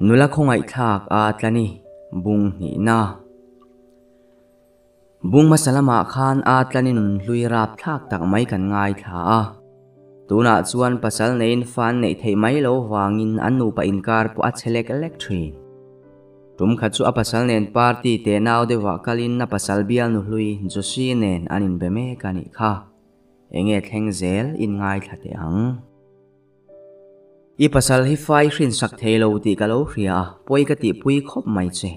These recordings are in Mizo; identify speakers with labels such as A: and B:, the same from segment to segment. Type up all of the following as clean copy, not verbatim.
A: Nula khawngaihthlak a tla ni, bung hnihna. Bung hmasa lamah khan a tla ni nun hlui rapthlak tak mai kan ngaithla a. Tunah chuan pasal neiin fa an neih theih mai lo vangin an nupa inkar pawh a che lek lek thin. Tum khat chu a pasal nen party teh nau deuhah kalin a pasal bialnu hlui Joshi nen an inbe mek a nih kha. Enge thleng zel in ngaithla teh ang. I pasal hi fai hrinsak thei lo tih ka lo hria a, pawi ka tihpui khawp mai che.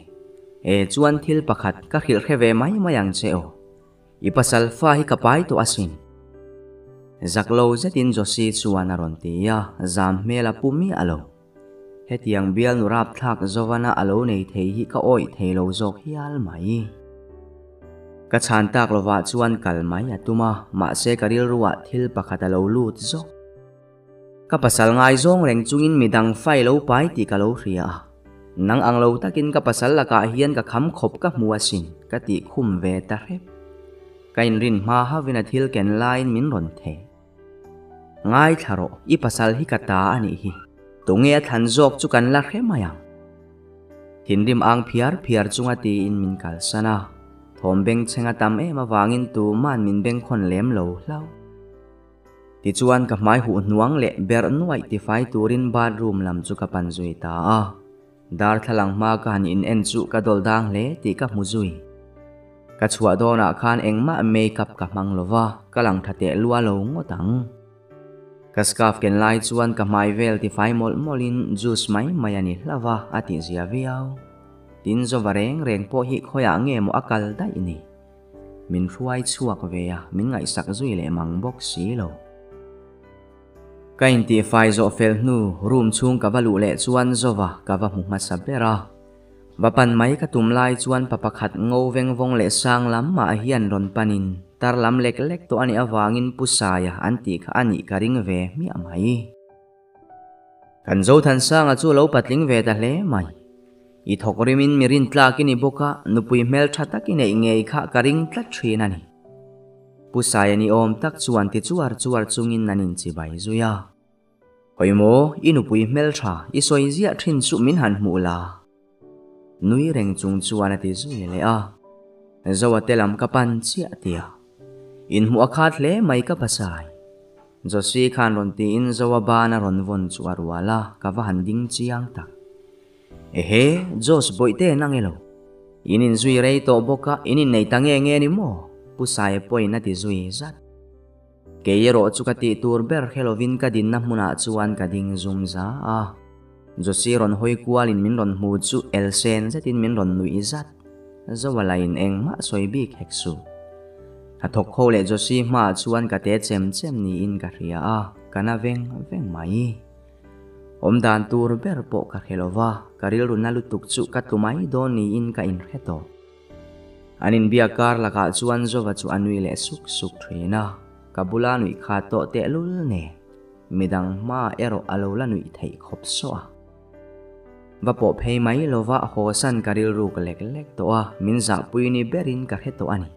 A: E chuan thil pakhat ka hrilh hre ve mai mai ang che aw. I pasal fa hi ka pai tawh asin. Zak lo zetin Josie chuan a rawn ti a, zam hmel a pu miah lo. Hetiang bialnu rapthlak Zovana a lo nei thei hi ka awih thei lo zawk hial mai. Ka chhan tak lovah chuan kal mai a tum a, mahse ka rilruah thil pakhat a lo lut zawk. Ka pasal ngaizawng reng chungin midang fai lo pai tih ka lo hria a, nang ang lo takin ka pasal lakah hian ka kham khawp ka hmu asin ka tih khum ve ta hrep. Ka inrin hma hauhin a thil ken laiin min rawn theh. Ngaithla rawh, i pasal hi ka ta a nih hi. Tunge a thlan zawk chu kan la hre mai ang. Thinrim ang phiar phiar chunga tiin min kalsan a, thawm bengchheng a tam em avangin tuman min bengkhawn lem lo hlauh. Tichuan ka hmai huh hnuang leh berh nuaih tifai turin bathroom lam chu ka pan zui ta a. Darthlalang hma ka han in en chu ka dawl dang hle tih ka hmu zui. Ka chhuah dawnah khan engmah makeup ka hmang lo va, ka lang tha teh lua lo ngawt ang. Ka scarf ken lai chuan ka hmai vel tifai mawlh mawlhin juice mai mai a ni hlauh a, a tihzia viau. Tin zawva reng reng pawh hi khawiah nge maw a kal daih ni. Min hruai chhuak ve a, min ngaihsak zui leh mang bawk si lo. Ka intihfai zawh fel hnu room chhung ka va luh leh chuan Zova ka va hmu hmasa ber a. Va pan mai ka tum lai chuan pa pakhat ngo veng vawng leh sang lam mah hian rawn panin tar lam lek lek tawh a nih avangin Pu Saia an tih kha a nih ka ring ve hmiah mai. Kan Zothansanga chu lo patling ve ta hle mai. I thawk rimin mi rintlak i ni bawk a, nupui hmeltha tak i neih ngei kha ka ring tlat thin a ni. Pu Saia ni awm tak chuan ti chuar chuar chungin an inchibai zui a. Hawi maw, i nupui hmeltha i sawi ziah thin chu min han hmuh la. Nui reng chung chuan a ti zui leh a. Zoa te lam ka pan chiah tia. Inhmuh a khat hle mai ka pasai. Josie khan rawn tiin Zoa ban a rawn vawn chu a rual a, ka va han ding chiang tak. Ehe, Jos bawihte nang elo? In inzui rei tawh bawk a, in innei ta nge nge ni maw? Pu Saia pawhin a ti zui zat. Kei erawh chu ka tih tur ber hre lovin ka dinna hmunah chuan ka ding zum za a. Josie rawn hawi kualin min rawn hmu chu elsen zetin min rawn nuih zat. Zoa lain engmah sawi bik hek suh. A thawk kho leh Josie hmaah chuan ka te chem chem niin ka hria a, ka na veng veng mai. Awm dan tur ber pawh ka hre lo va, ka rilru na lutuk chu ka tlu mai dawn niin ka inhre tawh. An inbiak kar lakah chuan Zova chu a nui leh suk suk thin a, ka bula nuih kha tawh tehlul nen midang hma erawh a lo la nuih theih khawp sawh a. Va pawh phei mai lova hawsan ka rilruk lek lek tawh a, min zahpui ni berin ka hre tawh a ni.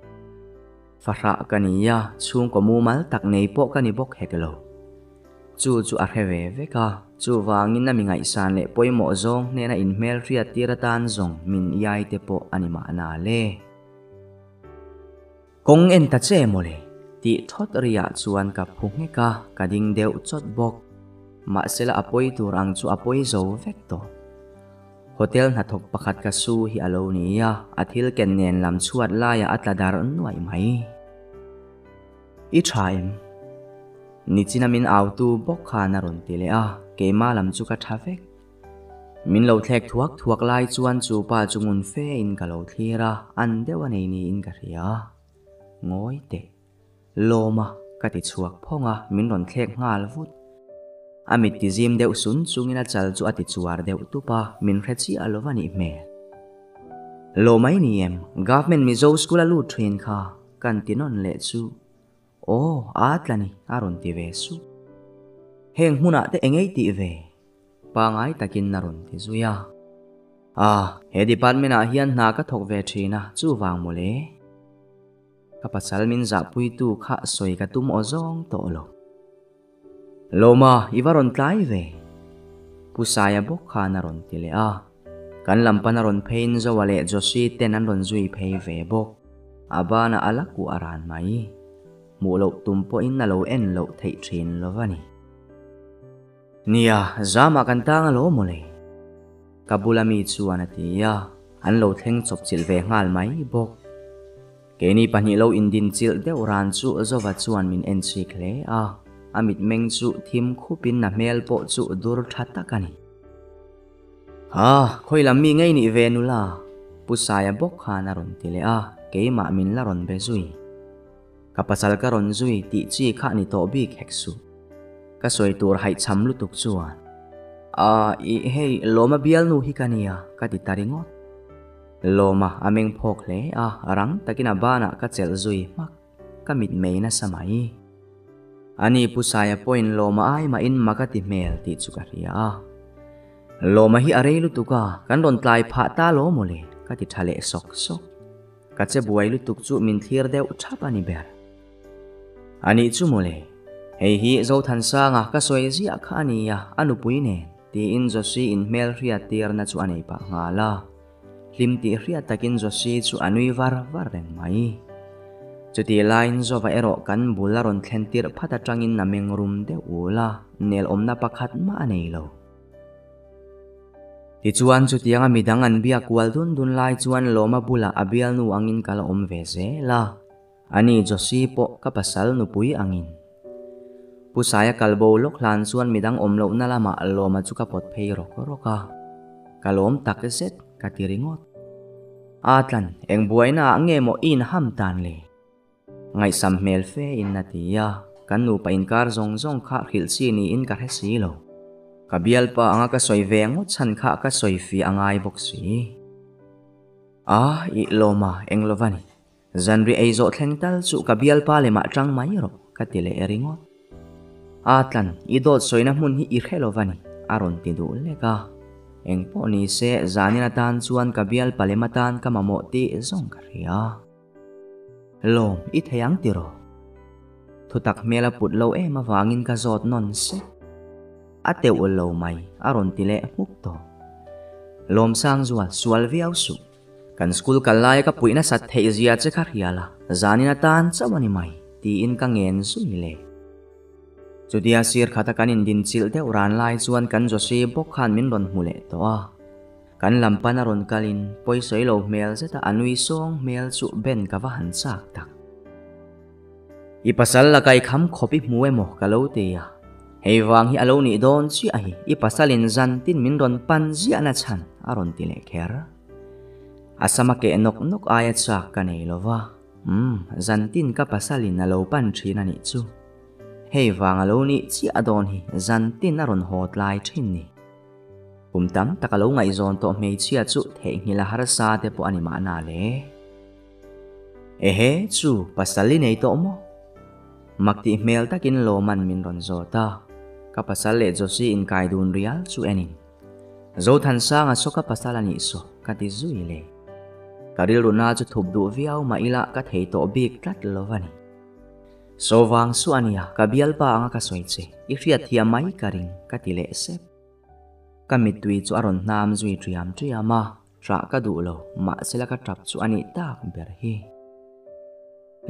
A: Fahrah ka ni a, chhungkaw mumal tak nei pawh ka ni bawk hek lo. Chu chu a hre ve vek a, chuvangin a mi ngaihsan leh pawimawh zawng hnena inhmelhriat tir atan zawng min iai te pawh a ni mahna le. Kawng en ta che mawle, tih thawt riah chuan ka phu nghek a, ka ding deuh chawt bawk. Mahsela a pawi tur ang chu a pawi zo vek tawh. Hotel hnathawk pakhat ka su hi a lo ni a, a thil ken nen lam chhuat laiah a tla dar nuaih mai. I tha em? Nichina min autu bawk khan a rawn ti leh a, keimah lam chu ka tha vek. Min lo thlek thuak thuak lai chuan chu pa chu ngun fe in ka lo thlir a, an deuh a nei niin ka hria. Ngawi teh. Lawm a, ka ti chhuak phawng a, min rawn thlek nghal vut. A mit ti zim deuh sun chungin a chal chu a ti chuar deuh tup a, min hre chiah lo va nih hmel. Lawm mai ni em, Government Mizo School a lut thin kha, kan ti nawn leh chu. Aw, a tla ni, a rawn ti ve sup. Heng hmunah te engei tih ve? Pangai takin a rawn ti zui a. Ah, he department ah hian hna ka thawk ve thin a, chuvang mawle. Ka pasal min zahpuitu kha sawi ka tum aw zawng tawh lo. Lawma, i va rawn tlai ve. Pu Saia bawk khan a rawn ti leh a. Kan lam pana rawn pheiin Zoa leh Joshi ten an rawn zui phei ve bawk. A banah a la kuah a ran mai. Hmuh loh tum pawhin a lo en loh theih thin lo va ni. Nia, zamah kan tang alawm mawle. Ka bula mi chuan a ti a, an lo thleng chawp chilh ve nghal mai bawk. Keini pahnih lo indinchilh deuh ran chu Zova chuan min en chik hle a, a mitmeng chu thim khupin a hmel pawh chu dur tha tak a ni. Ha, khawi lam mi ngei nih ve nula? Pu Saia bawk khan a rawn ti leh a, keimah min la rawn be zui. Ka pasal ka rawn zui tih chi kha ni tawh bik hek suh. Ka sawi tur haihchham lutuk chuan, A, ih hei, Lawma bialnu hi ka nia, ka ti ta ringawt. Lawma a meng phawk hle a, rang takin a banah ka chelh zui hmak. Ka mitmei nasa mai. Ani Pu Saia pawhin Lawma ai mahin mak a ti hmel tih chu ka hria a. Lawma hi a rei lutuk a, kan rawn tlai phah ta lo mawle, ka ti tha leh sawk sawk. Ka che buai lutuk chu min thlir deuh thap a ni ber. Anih chu mawle, hei hi Zothansanga ka sawi ziah kha a nia, a nupui nen, tiin Joshi inhmel hriat tirna chu a nei pah nghal a. Hlim tih hriat takin Joshi chu a nui var var reng mai. Chutih laiin Zova erawh kan bul a rawn thlen tirh phat atangin a meng rum deuh ul a, nel awmna pakhat mah a nei lo. Tichuan chutianga midang an biak kual dun dun lai chuan Lawma bulah a bialnu angin ka la awm ve zel a. Ani Joshi pawh ka pasal nupui angin. Pu Saia kalbo lawk hlan chuan midang awm lohna lamah Lawma chu ka pawt phei rawk rawk a. Ka lawm tak zet ka ti ringawt. A tlan, eng buaina ah nge maw i inham tan le? Ngaihsam hmel fe in a ti a, kan nupa inkar zawng zawng kha hrilh chi niin ka hre si lo. Ka bialpa anga ka sawi ve ngawt chhan kha ka sawi fih a ngai bawk si. A, ih Lawma, eng lova ni. Zanri ei zawh thleng tal chu ka bialpa lemah tang mai rawh, ka ti leh ringawt. A tlan, i dawt sawina hmun hi i hre lo va ni, a rawn ti duh lek a. Eng pawh ni se, zanin atan chuan ka bialpa lem atan ka mamawh tih zawng ka hria. Lawm, i thei ang tiraw? Thutak hmel a put lo em avangin ka zawt nawn sek. A teuh lo mai, a rawn ti leh hmuk tawh. Lawmsangzual, sual viau suh. Kan school kal laia ka puih nasat theih zia che kha hrial a, zanin atan chauh a ni mai, tiin ka ngen zui le. Chutia sir khata kan indinchilh deuh ran lai chuan kan Joshi bawk khan min rawn hmu leh tawh a. Kan lam pan a rawn kalin pawisawi lo hmel zeta a nui sawng hmel chu Ben ka va han chak tak. I pasal laka i kham khawp i hmu emaw ka lo ti a, hei vang hi a lo nih dawn chiah hi i pasalin zan tin min rawn pan ziah na chhan a rawn ti leh kher. A sama keh nawk nawk aia chak ka nei lo va, umm zan tin ka pasalin a lo pan thin a nih chu. Hei vang a lo nih chiah dawn hi zan tin a rawn haw tlai thin ni. Kum tam tak a lo ngaihzawn tawh hmeichhia chu theihnghilh a harsa te pawh a ni mahna le. Ehe, chu pasal i nei tawh maw? Mak tih hmel takin Lawman min rawn zawt a, ka pasal leh Josie inkai dun rial chu enin. Zothansanga saw ka pasal a nih saw, ka ti zui le. Ka rilru na chu thup duh viau mah ila ka thei tawh bik tlat lo a ni. Saw vang suah a nia, ka bialpa anga ka sawi che, i hriatthiam mai ka ring, ka ti leh sep. Ka mittui chu a rawn hnam zui ṭiam ṭiam a. Ṭah ka duh lo, mahsela ka ṭap chu a nih tak ber hi.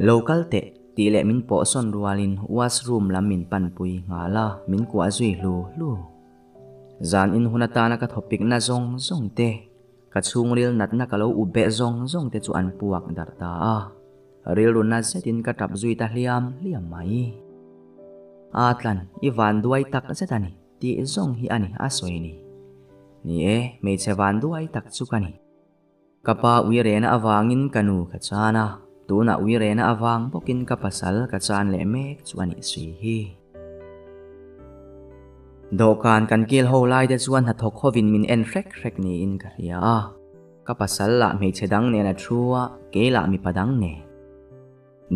A: Lo kal teh, tih leh min pawhsawn rualin washroom lam min panpui nghal a, min kuah zui hlu hlu. Zan in hun atana ka thawpikna zawng zawng te, ka chhungril natna ka lo up beh zawng zawng te chu an puak darh ta a. Rilru na zetin ka ṭap zui ta hliam hliam mai. Aa tlan, i vanduai tak zet a ni. Tih zawng hi a ni a sawi ni. Ni e, hmeichhe van duai tak chu ka ni. Ka pa uirena avangin ka nu ka chan a, tunah uirena avang bawkin ka pasal ka chan leh mek chu a nih si hi. Dawhkan kan kil ho lai te chuan hnathawk hovin min en hrek hrek niin ka hria a, ka pasal lah hmeichhe dang nen a thu a, kei lah mipa dang nen.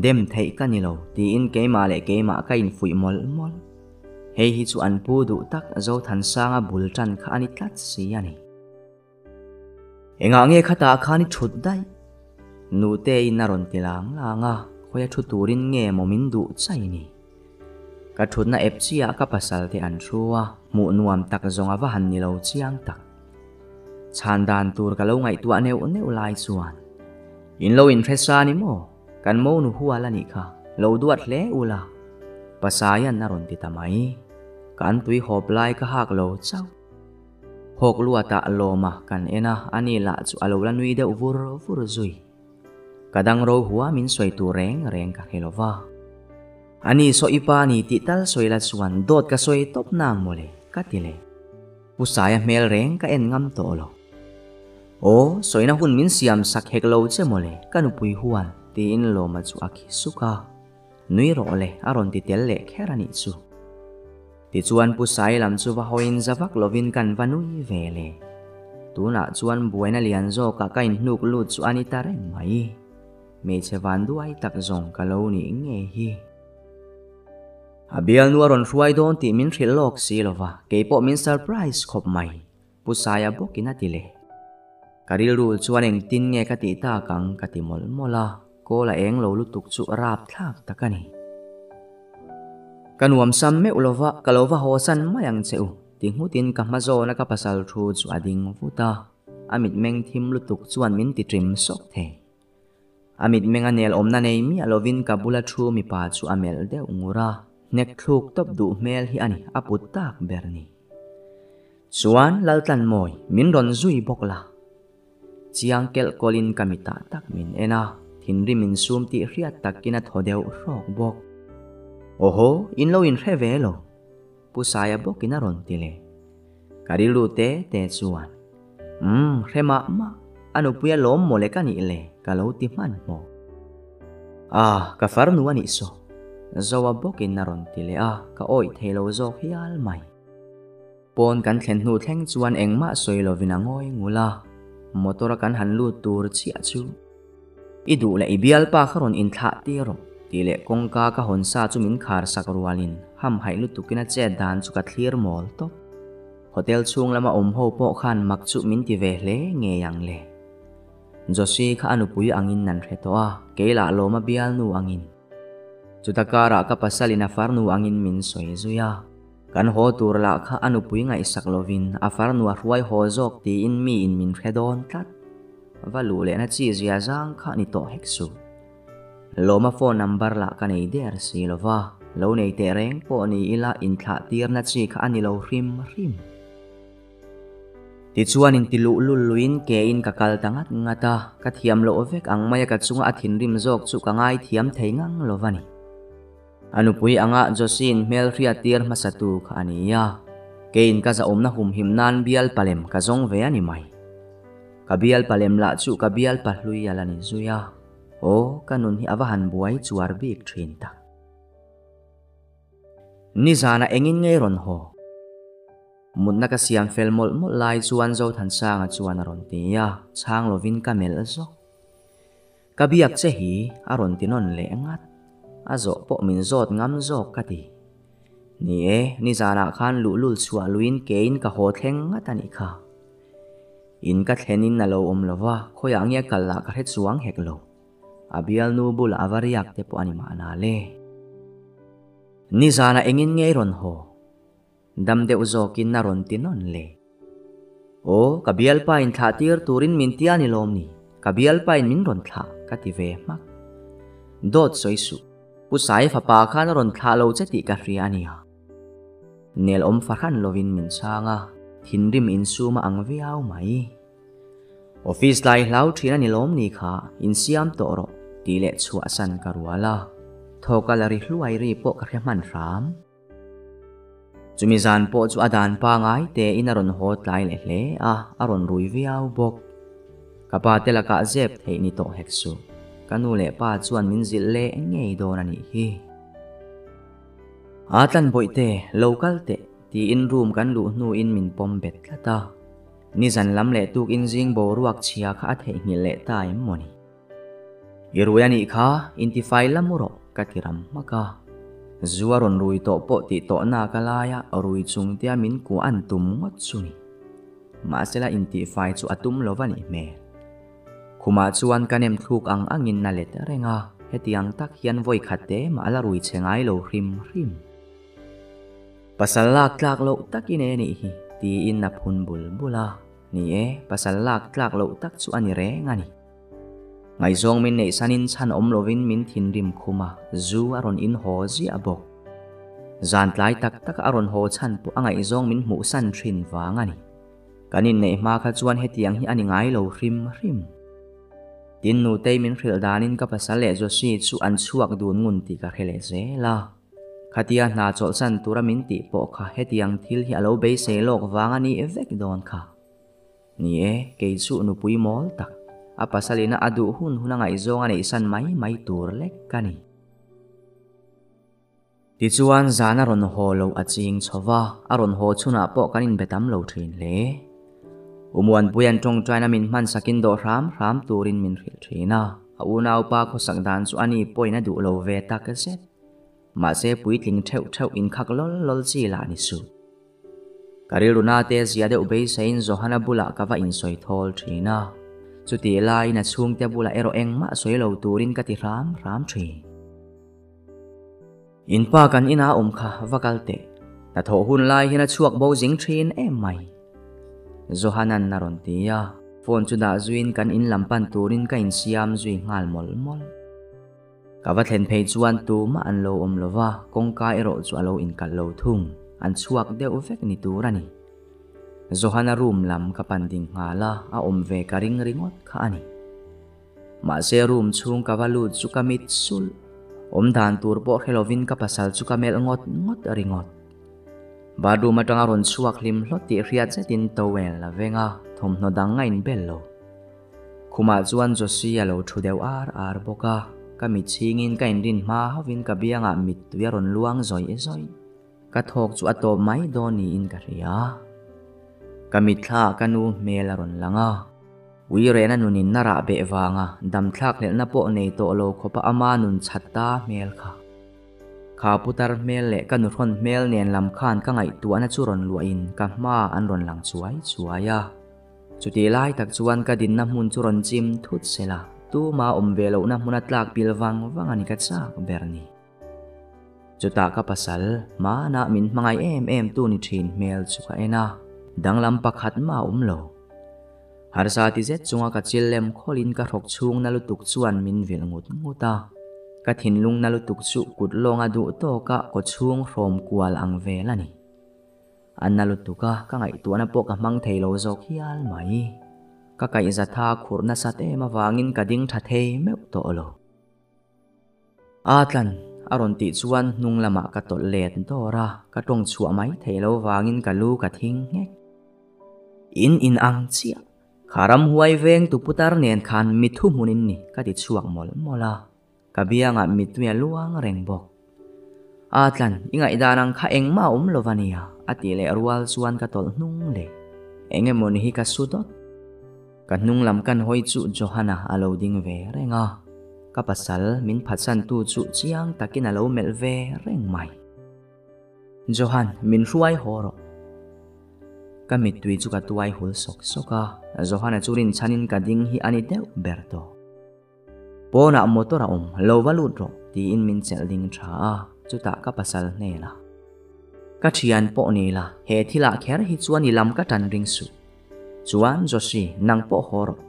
A: Dem theih ka ni lo, tiin keimah leh keimah ka infuih mawlh mawlh. Hei hi chu an pu duh tak Zothansanga bul tan kha a ni tlat si a ni. Engah nge khatah khan i thut daih? Nuteiin a rawn ti lang lang a, khawia thu turin nge maw min duh chai ni? Ka thutna ep chiah ka pasal te an thu a, Hmuh nuam tak zawng a va han ni lo chiang tak. Chhan dan tur ka lo ngaihtuah neuh neuh lai chuan, In lo inhre sa ni maw? Kan monu hual a nih kha, lo duat hle ula. Pasaian a rawn ti ta mai. Ka an tui hawp lai ka hak lo chauh. Hawk luatah lawma kan en a, ani lah chu a lo la nui deuh vur vur zui. Ka dang ro hua min sawi tur reng reng ka hre lo va. Ani saw i pa ni tih tal sawi la chuan dawt ka sawi tawp nang mawle, ka ti leh. Pu Saia hmel reng ka en ngam tawh lo. Aw, sawina hun min siam sak hek lo che mawle, ka nupui huan, tiin Lawma chu a khi suk a. Nui rawh le, a rawn ti tel leh kher a nih chu. Tichuan Pu Sai lam chu va hawiin za vak lovin kan va nui ve le. Tunah chuan buaina lian zawkah ka inhnuk lut chu a ni ta reng mai. Hmeichhe vanduai tak zawng ka lo nih nge hi. A bialnu a rawn hruai dawn tih min hrilh lawk si lo va, keipawh min surprise khawp mai, Pu Saia bawkin a ti leh. Ka rilru chuan engtin nge ka tih tak ang ka ti mawlh mawlh a, kawl a eng lo lutuk chu rapthlak tak a ni. Ka nuamsam meuh lo va, ka lo va haw san mai ang che u, ti nghutin ka hma zawna ka pasal thu chu a ding vut a, a mitmeng thim lutuk chuan min ti ṭim sawk thei. A mitmeng a nel awmna nei miah lovin ka bula thu mipa chu a melh deuh ngur a, hnek thluk tawp duh hmel hi a ni, a put tak ber ni. Chuan Laltlanmawi, min rawn zui bawk la. Chiang kelh kawlin ka mitah tak min en a, thinrim insum tih hriat takin a thaw deuh hrawk bawk. Awhaw, in lo inhre ve lo. Pu Saia bawkin a rawn ti leh. Ka rilru te te chuan, Umm, hre mah mah, a nupui a lawm mawle ka nih le, ka lo ti hmanhmawh. Ah, ka farnu a nih saw. Zoa bawkin a rawn ti leh a, ka awih thei lo zawk hial mai. Pawn kan thlen hnu thleng chuan engmah sawi lovin a ngawi ngul a, motor a kan han lut tur chiah chu. I duh leh i bialpa kha rawn inthlah tir rawh, tih leh kawngka ka hawn sa chu min khar sak rualin hamhaih lutukin a chet dan chu ka thlir mawl tawp. Hotel chhung lama awm ho pawh khan mak chu min ti ve hle ngei ang le. Joshi kha a nupui angin nan hre tawh a, kei lah lawma bialnu angin. Chuta karah ka pasalin a farnu angin min sawi zui a. Kan haw tur lah kha a nupui ngaihsak lovin a farnu a hruai haw zawk tiin miin min hre dawn tlat. Va luh lehna chi zia zang kha ni tawh hek suh. Lawma phone number lah ka nei der si lo va, lo nei teh reng pawh ni ila inthlah tirna chi kha a ni lo hrim hrim. Tichuan inti luh lul luin ke in ka kal ta ngat ngat a, ka thiam loh vek ang maia ka chunga a thinrim zawk chu ka ngaithiam thei ngang lo va ni. A nupui anga Josine hmel hriattir hmasatu kha a ni a, keiin ka zahawmna humhim nan bial palem ka zawng ve a ni mai. Ka bial palem lah chu ka bial pahlui a la ni zui a, aw ka nun hi a va han buai chuar bik thin tak. Nizanah engin ngei rawn haw? Mutna ka siam fel mawlh mawlh lai chuan Zothansanga chuan a rawn ti a, chhang lovin ka melh zawk. Ka biak che hi a rawn ti nawn leh ngat. A zawh pawh min zawt ngam zawk ka ti. Ni e, nizanah khan luhlul chhuah luin kein ka haw thleng ngat a nih kha. In ka thlenin a lo awm lo va, khawiah nge kal lah ka hre chuang hek lo. A bialnu bulah a va riak te pawh a ni mahna le. Nizanah engin nge i rawn haw? Dam deuh zawkin a rawn ti nawn le. Aw, ka bialpa in thlah tir turin min tia ni lawm ni? Ka bialpa in min rawn thlah, ka ti ve hmak. Dawt sawi suh, Pu Sai fapa khan a rawn thlah lo che tih ka hria a nia. Nel awm fahran lovin min chhang a, thinrim insum a ang viau mai. Office lai hlau thin a ni lawm ni kha, insiam tawh rawh, tih leh chhuahsan ka rual a. Thawk a la ri hluai ri pawh ka hre hman hram. Chumi zan pawh chu a dan pangai tein a rawn haw tlai leh hle a, a rawn rui viau bawk. Ka pa te lakah zep theih ni tawh hek suh. Ka nu leh pa chuan min zilh leh ngei dawn a nih hi. Aa tlan bawihte, lo kal teh, tiin room kan luh hnuin min pawm bet tlat a. Nizan lam leh tukin zing boruak chhia kha a theihnghilh leh ta em mawni. I rui a nih kha, intifai la mu rawh, ka ti ram hmak a. Zu a rawn rui tawh pawh tih tawh nak a lai a, rui chung tia min kuah an tum ngawt chu ni. Mahsela intihfai chu a tum lo va nih hmel. Khumah chuan ka nem thluk ang angin a let reng a, hetiang tak hian vawi khat te mah a la rui che ngai lo hrim hrim. Pasal lak tlak loh tak i nei a nih hi, tiin a phun bul bul a. Ni e, pasal lak tlak loh tak chu a ni reng a ni. Ngaihzawng min neih sanin chhan awm lovin min thinrim khum a, zu a rawn in haw ziah bawk. Zan tlai tak taka a rawn haw chhan pawh a ngaihzawng min hmuh san thin vang a ni. Kan inneih hma kha chuan hetiang hi a ni ngai lo hrim hrim. Tin nutei min hrilh danin ka pasal leh Joshi chu an chhuak dun ngun tih ka hre leh zel a. Khatia hna chawlhsan tura min tih pawh kha hetiang thil hi a lo beisei lawk vang a ni vek dawn kha. Ni e, kei chu nupui mawl tak, a pasalina a duh hun hun a ngaihzawng a neihsan mai mai tur lek ka ni. Tichuan zan a rawn haw lo a ching chho va, a rawn haw chhunah pawh kan inbe tam lo thin hle. Umuanpuia'n tawngtaina min hmansakin dawh hram hram turin min hrilh thin a, a unaupa khawsak dan chu ani pawhin a duh lo ve tak zet. Mahse puitling theuh theuh inkhak lawl lawl chi lah ni suh. Ka rilru nate zia deuh beiseiin Johana bulah ka va insawi thawl thin a, chutih laiin a chhungte bulah erawh engmah sawi lo turin ka ti hram hram thin. In pa kan ina awm kha va kal teh, hnathawh hun lai hian a chhuak bo zing thin em mai. Johanan a rawn ti a, phone chu dah zuiin kan in lam pan turin ka insiam zui nghal mawlh mawlh. Ka va thlen phei chuan tumah an lo awm lo va, kawngka erawh chu a lo inkalh lo thung, an chhuak deuh vek ni tur a ni. Johana room lam ka pan ding nghal a, a awm ve ka ring ringawt kha a ni. Mahse room chhung ka va lut chu ka mit sulh, awm dan tur pawh hre lovin ka pasal chu ka melh ngawt ngawt ringawt. Bathroom atanga rawn chhuak hlim hlawt tih hriat zetin towel a veng a, thawmhnaw dang a inbel lo. Khumah chuan Josie a lo thu deuh ar ar bawk a, ka mit chhingin ka inrin hma hauhin ka biangah mittui a rawn luang zawih zawih. Ka thawk chu a tawp mai dawn niin ka hria. Ka mitthlaah ka nu hmel a rawn lang a, ui rehna nunin a rah beh vanga damthlak hlelhna pawh nei tawh lo khawpa ama nun chhat ta hmel kha. Kha putar hmel leh ka nuhrawn hmel nen lam khan ka ngaihtuahna chu rawn luahin ka hmaah an rawn lang chuai chuai a. Chutih lai tak chuan ka dinna hmun chu rawn chim thut se la, tuma awm ve lohna hmuna tlak pil vang vang a ni ka chak ber ni. Chutah ka pasal, hmanah min hmangaih em em tu ni thin hmel chu ka en a, danglam pakhat mah a awm lo. Harsa ti zet chunga ka chil lem khawlin ka hrawk chhung na lutuk chuan min vilh ngut ngut a, ka thinlung na lutuk chu kut lawnga duh tawka kaw chhung hrawm kual ang vel a ni. A na lutuk a, ka ngaihtuahna pawh ka hmang thei lo zawk hial mai. Ka kaihzatha khurh nasat em avangin ka ding tha thei meuh tawh lo. Aa tlan, a rawn tih chuan hnung lamah ka tawlh let dawr a, ka tawng chhuah mai thei lo vangin ka lu ka thing nghek. In in ang chiah, kha ramhuai veng tu putar nen khan mi thuhmun in ni ka ti chhuak mawlh mawlh a. Ka biangah mittui a luang reng bawk. Aa tlan, i ngaihdan ang kha engmah a awm lo va nia, a tih leh rual chuan ka tawlh hnung leh. Eng emaw ni hi ka su dawt. Ka hnung lam kan hawi chu Johanna a lo ding ve reng a. Ka pasal min phatsantu chu chiang takin a lo melh ve reng mai. Johan, min hruai haw rawh. Ka mittui chu ka tuai hul sawk sawk a, Johanna chu rinchhanin ka ding hi a ni deuh ber tawh. Pawnah motor a awm, lo va lut rawh, tiin min chelh ding tha a, chutah ka pasal hnenah, Ka thian pawh ni la, he thilah kher hi chuan i lam ka tan ring suh. Chuan Joshi, nang pawh haw rawh.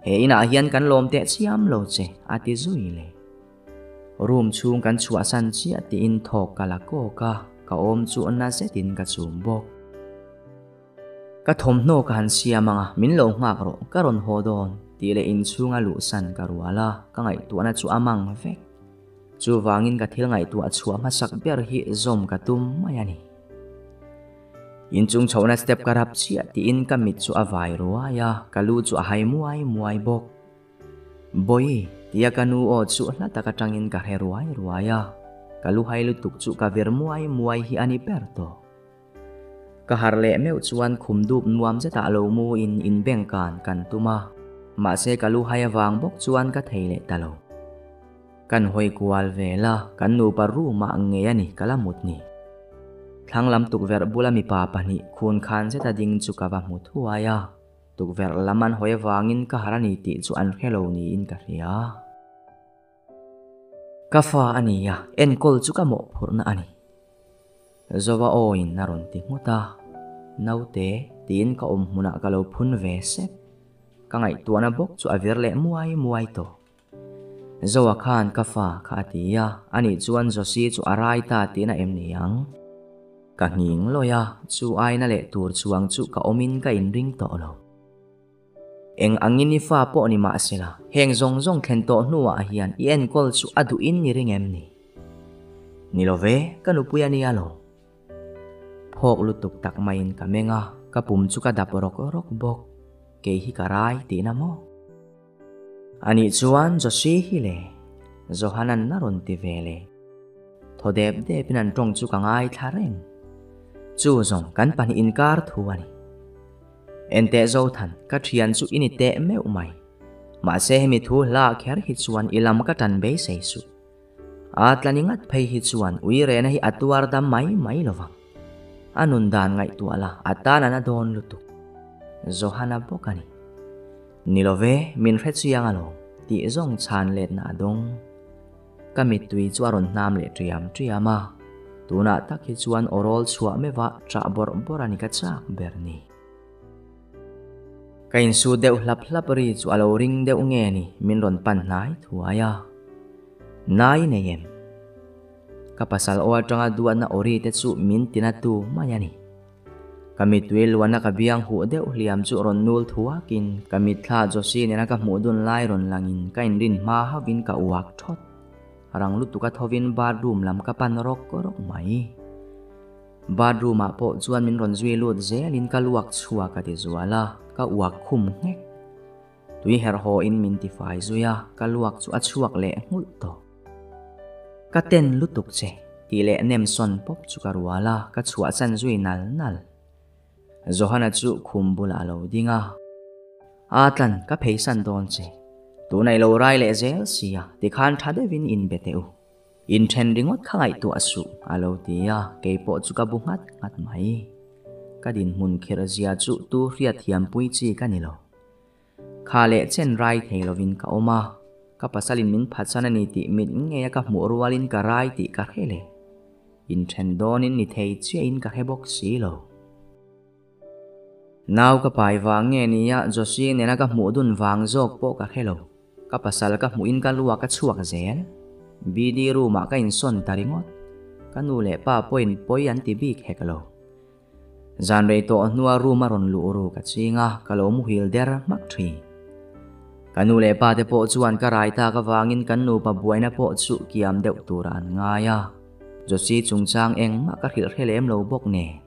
A: He inah hian kan lawm teh chiam lo che, a ti zui le. Room chhung kan chhuahsan chiah tiin thawk ka la kawk a, ka awm chu na zetin ka chum bawk. Ka thawmhnaw ka han siam ang a, min lo nghak rawh, ka rawn haw dawn, tih leh inchhunga luhsan ka rual a, ka ngaihtuahna chu a mang vek. Chuvangin ka thil ngaihtuah chhuah hmasak ber hi zawm ka tum mai a ni. Inchung chhohna step ka rap chiah tiin ka mit chu a vai ruai a, ka lu chu a hai muai muai bawk. Bawi, tia ka nu aw chu hla tak atangin ka hre ruai ruai a, ka lu hai lutuk chu ka vir muai muai hi a ni ber tawh. Ka harh leh meuh chuan khum dup nuam zetah lo mu in inbeng kan kan tum a, mahse ka lu hai avang bawk chuan ka thei leh ta lo. Kan hawi kual vel a, kan nupa room ah ngei a ni ka la mut ni. Thlang lam tukverh bula mipa pahnih khun khan zeta ding chu ka va hmu thuai a, tukverh lam an hawi avangin ka harh a ni tih chu an hre lo niin ka hria. Ka fa a ni a, enkawl chu ka mawhphurhna a ni. Zova awin a rawn ti nghut a, Naute, tiin ka awm hmunah ka lo phun ve sep. Ka ngaihtuahna bawk chu a vir leh muai muai tawh. Zoa khan ka fa kha a ti a, ani chuan Josie chu a rai ta tihna em ni ang? Ka nghing lawi a, chu aina leh tur chuang chu ka awmin ka inring tawh lo. Eng angin i fa pawh ni mahsela, heng zawng zawng thlen tawh hnuah hian i enkawl chu a duhin ni ring em ni? Ni lo ve, ka nupui a nia lo. Phawk lutuk tak maiin ka meng a, ka pum chu ka dap rawk rawk bawk. Kei hi ka rai tihna maw? Anih chuan Joshi hi le, Johanan a rawn ti ve le. Thaw dep depin an tawng chu ka ngaithla reng. Chu zawng kan pahnih inkar thu a ni. Enteh Zothan, ka thian chu i ni teh meuh mai. Mahse hemi thu hla kher hi chuan i lam ka tan beisei suh. A tlani ngat phei hi chuan uirena hi a tuar dam mai mai lo vang. A nun dan ngaihtuah la a tan a na dawn lutuk. Johanna bawk a ni. Ni lo ve, min hre chiang alawm, tih zawng chhan letna a dawng. Ka mittui chu a rawn hnam leh ṭiam ṭiam a, tunah tak hi chuan aw rawl chhuah meuhah ṭah bawrh bawrh a ni ka chak ber ni. Ka insu deuh hlap hlap ri chu a lo ring deuh nge ni min rawn pan hnai thuai a. Nai nei em? Ka pasal aw aṭanga duatna aw ri te chu min tina tu mai a ni. Ka mittui luana ka biang huh deuh hliam chu rawn nul thuakin ka mitthla Josie nena ka hmuh dun lai rawn langin ka inrin hma hauhin ka uak thawt. Rang lutuk a thovin bathroom lam ka pan rawk rawk mai. Bathroom ah pawh chuan min rawn zui lut zelin ka luak chhuak a ti zual a, ka uak khum nghek. Tui herh haw in min ti fai zui a, ka luak chu a chhuak leh nghulh tawh. Ka ten lutuk che, tih leh nem sawn pawp chu ka rual a, ka chhuahsan zui nal nal. Johanna chu khum bulah a lo ding a. Aa tlan, ka pheisan dawn che. Tunah i lo rai leh zel sia, tikhan tha deuhin inbe teh u. Inthen ringawt kha ngaihtuah suh, a lo ti a, kei pawh chu ka bu nghat nghat mai. Ka dinhmun khirh zia chu tu hriatthiampui chi ka ni lo. Kha leh chen rai thei lovin ka awm a, ka pasalin min phatsan a ni tih mit ngeia ka hmuh rualin ka rai tih ka hre leh. Inthen dawnin ni thei chiahin ka hre bawk si lo. Nau ka pai vang nge nia Josie nena ka hmuh dun vang zawk pawh ka hre lo. Ka pasal ka hmuhin ka lu ah ka chhuak zel. BD room ah ka insawn ta ringawt. Ka nu leh pa pawhin pawi an ti bik hek lo. Zan rei tawh hnua room a rawn luh ru ka ching a, ka lo muhil der hmak thin. Ka nu leh pa te pawh chuan ka rai tak avangin kan nupa buaina pawh chu kiam deuh turah an ngai a. Josie chungchang engmah ka hrilh hre lem lo bawk nen.